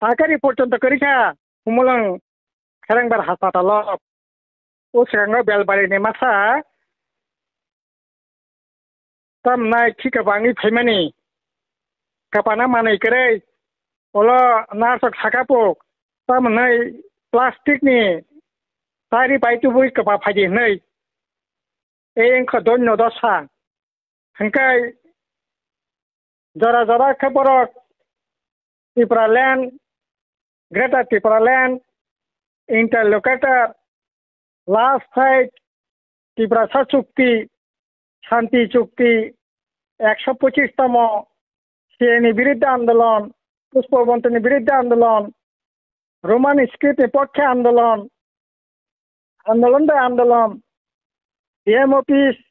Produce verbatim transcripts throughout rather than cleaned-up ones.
Hakari porjonto kwrwi kha Humulwng Kherengbar haspatalo. O swkango Belbarini masa tamnai thika bangwi phaimani. Kapana manwi kwrwi, olo narsok sakapuk, tamwnai plastic ni tari bai tubui kapa phaidi hwnwi. E wngkha doino dosa. Hwnkhe jora jora khe borok Tipraland, Greater Tipraland, Interlocutor, Last Fight, Tiprasa Chukti, Shanti Chukti, ekso pochis tomo, C A A ni biruddhe andolon, Pushpabantoni biruddhe andolon, Roman script ni pokkhe andolon, andolon bai andolon, D M office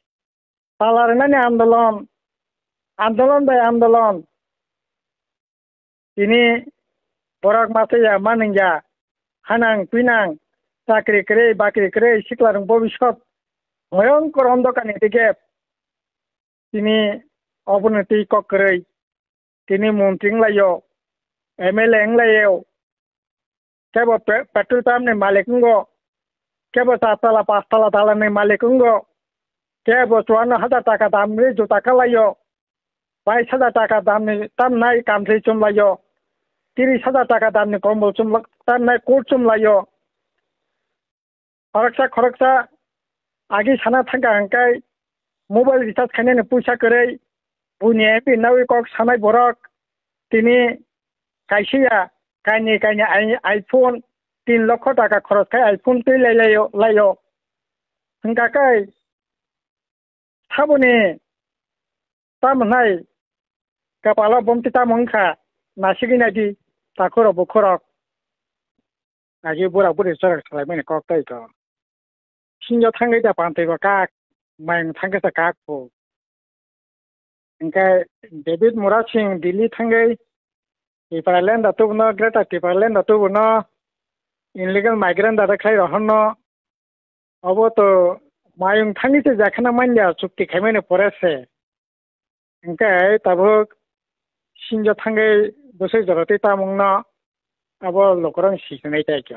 tala rwnani andolon, andolon bai andolon. Tini borok masa ya manung ya, hanang pinang, chakri kwrwi, bakri kwrwi, siklarung bobisot bhoyongkor ondokar ni dige. Tini obono twi kok kwrwi, tini montri wnglaio, M L A wnglaio, kebo pe-, petrol pump ni malik wngo, kebo char tala, pas tala, tala ni malik wngo, kebo chuanno hajar taka dam ni juta kalaio, bais hajar taka dam ni tamnai kamthwi chumlaio, tris hajar taka dam ni kombol chumla-, tamnai coat chumlaio. Khoroksa khoroksa agi sana thangkha hwnkhe mobile recharge khainani puisa kwrwi, buini M P nawi kok sanai borok tini kaisa ya kainwi kainwi i-, iPhone tin lokho taka khoros khai iPhone twi lai laio, laio. Hwnkha khe saboni tamo hnai kapalo bomti tamo wngkha nasigwi naidi takhurok bukhurok. Agi bura buri chwrak salaimani kok tai kho. Sinjo thangwi da pantwi bo kak, mayung thangkhe sa kak phu. Hwnkhe David Murad Singh Delhi thangwi Tipraland da tubuno, Greater Tipraland da tubuno, illegal migrant da khlai rohorno. Obo to mayung thangwi se jakhana manya chukti khaimani pore se. Hwnkhe tabuk sinjo thangwi bwsai jora twi tamungno abo lukurok sisinai tai khe.